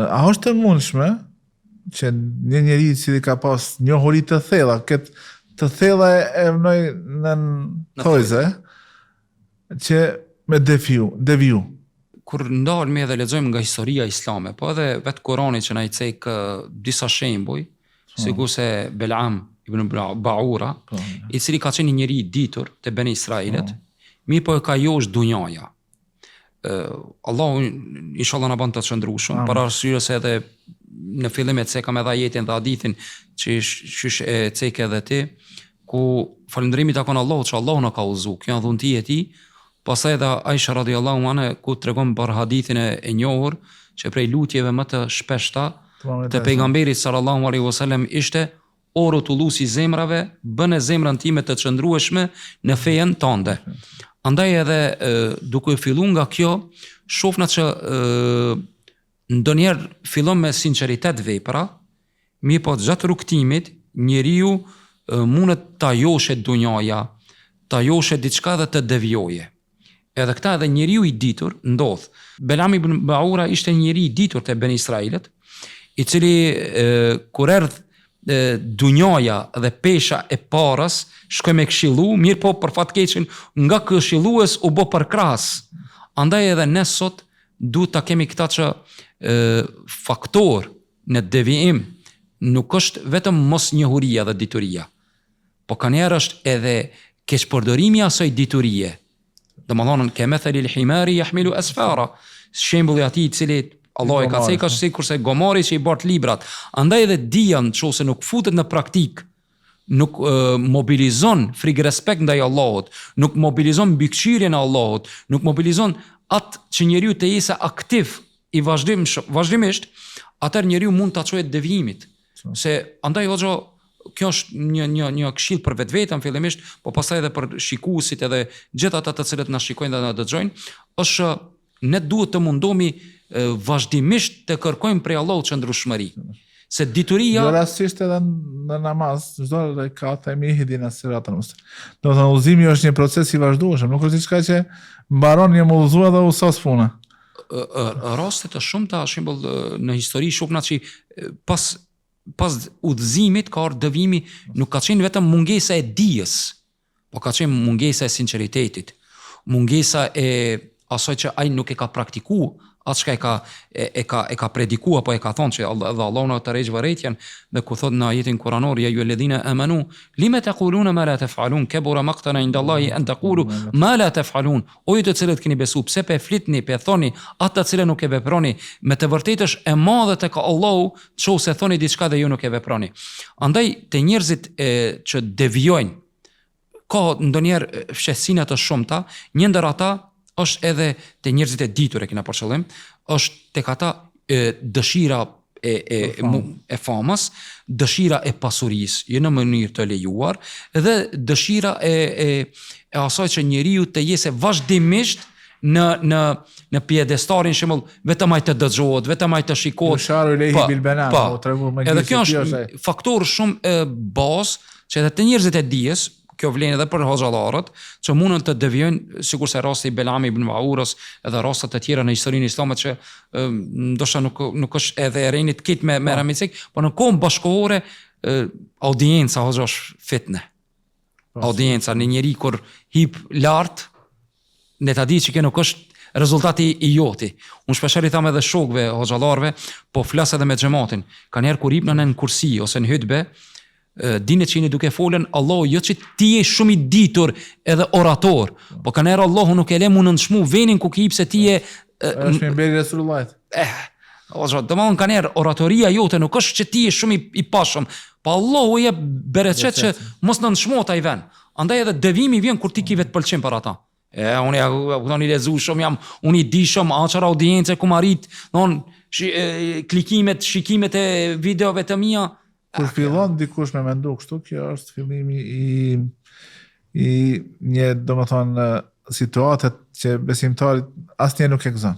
A është e mundshme që një njeri i cili ka pas njohuri të thella, këtë të thella e vnoj në thojze, që me deviju, deviju. Kur ndalmi edhe lexojmë nga historia islame, po edhe vetë Kurani që na i cek disa shembuj, po. sikurse Belam ibn Baura, po. i cili ka qenë një njeri i ditur te Beni Israilët, po. mirëpo e ka josh dunjaja. Allahu inshallah na bën të qëndrueshëm, për arsye se edhe në fillim e cekam edhe ajetin dhe hadithin që qysh e ceke edhe ti, ku falënderimi takon Allahut që Allahu na ka udhëzu, kjo është dhunti e tij. Pastaj edhe Aisha radiallahu anha ku tregon për hadithin e, e njohur që prej lutjeve më të shpeshta të pejgamberit sallallahu alaihi wasallam ishte O rrotullues i zemrave, bëne zemrën time të qëndrueshme në fejën tande. Andaj edhe duke fillu nga kjo, shofna që ndonjëherë fillon me sinqeritet vepra, mirëpo gjatë rrugëtimit njeriu mundet ta joshe dunjaja, ta joshe diçka dhe të devijoje. Edhe këta edhe njeriu i ditur ndodh. Belam ibn Baura ishte një njeri i ditur te Beni Israilët, i cili e, kur erdh dunjaja dhe pesha e parës shkoi me këshillu, mirëpo për fat keqin nga këshillues u bë përkrahës. Andaj edhe ne sot duhet ta kemi këta që e, faktor në devijim nuk është vetëm mosnjohuria dhe dituria. Po kanjëherë është edhe keqpërdorimi i asaj diturie. Domethënë ke methelil himari jahmilu esfara. Shembulli i atij i cili Allahu e ka cekë është sikurse gomari që i bart librat. Andaj edhe dija në qoftë se nuk futet në praktikë, nuk e, mobilizon frikë respekt ndaj Allahut, nuk mobilizon mbikëqyrjen e Allahut, nuk mobilizon atë që njeriu të jetë aktiv i vazhdim, vazhdimisht, atëherë njeriu mund ta çojë devijimit. Se andaj hoxha kjo është një një një këshill për vetveten fillimisht, po pastaj edhe për shikuesit edhe gjithë ata të cilët na shikojnë dhe na dëgjojnë, është që ne duhet të mundohemi vazhdimisht të kërkojmë prej Allahut qëndrueshmëri. Se dituria Jo rastësisht edhe në namaz, çdo rekat themi ihdina siratal mustaqim. Do të thonë udhëzimi është një proces i vazhdueshëm, nuk është diçka që mbaron një me udhëzu edhe u sos puna. Raste të shumta, shembull në histori shofna që pas pas udhëzimit ka ardhur devijimi, nuk ka qenë vetëm mungesa e dijes, po ka qenë mungesa e sinqeritetit, mungesa e asaj që ai nuk e ka praktiku, atë çka e ka e, e ka e ka prediku apo e ka thonë që Allah dhe Allahu na tërheq vërejtjen dhe ku thot në ajetin kuranor ja ejjuhelledhine amanu lima taquluna ma la tef'alun kebura maqtan inda Allahi an taqulu ma la tef'alun O ju të cilët keni besu, pse pe flitni, pe thoni, atë të cilën nuk e veproni, me të vërtetë është e madhe tek Allahu qoftë se thoni diçka dhe ju nuk e veproni. Andaj te njerëzit e, që devijojnë, ka ndonjëherë fshehtësina të shumta, një ndër ata është edhe te njerëzit e ditur e kena për qëllim, është tek ata e, dëshira e e e famës, dëshira e pasurisë, jo në mënyrë të lejuar, dhe dëshira e e e asaj që njeriu të jesë vazhdimisht në në në piedestarin shembull vetëm ai të dëgjohet, vetëm ai të shikohet. Yusharu ilejhi po, bil benan, po, u tregu me Edhe kjo është faktor shumë e bazë që edhe te njerëzit e dijes, kjo vlen edhe për hoxhallarët, që mundën të devijojnë, sikurse rasti i Belami ibn Baurës, edhe raste të tjera në historinë islame që ndoshta nuk nuk është edhe e renit kit me me po. me cek, po në kohën bashkëkohore audienca hoxha është fitne. Po, audienca, një njeri kur hip lart, ne ta di që kjo nuk është rezultati i joti. Unë shpeshherë i tham edhe shokëve, hoxhallarëve, po flas edhe me xhematin. Kanjëherë kur hipna në kursi ose në hutbe, dine që jeni duke folën, Allahu jo që ti je shumë i ditur edhe orator, po kanjëherë Allahu nuk e le mu nënçmu venin ku ki hip se ti je... Është minberi i Resulullahit. Eh, ose, domethënë kanjëherë oratoria jote nuk është që ti je shumë i, i pashëm, po Allahu jep bereqet që mos nënçmohet ai ven. Andaj edhe devijimi vjen kur ti ki vetëpëlqim për ata. E, unë ja, kupton, i lexueshëm jam, unë i di shumë, a çfarë audience ku m'arrit, don, shi, e, klikimet, shikimet e videove të mia. Kur fillon dikush me mendu kështu, kjo është fillimi i i një, domethënë, situate që besimtarit asnjë nuk e gëzon.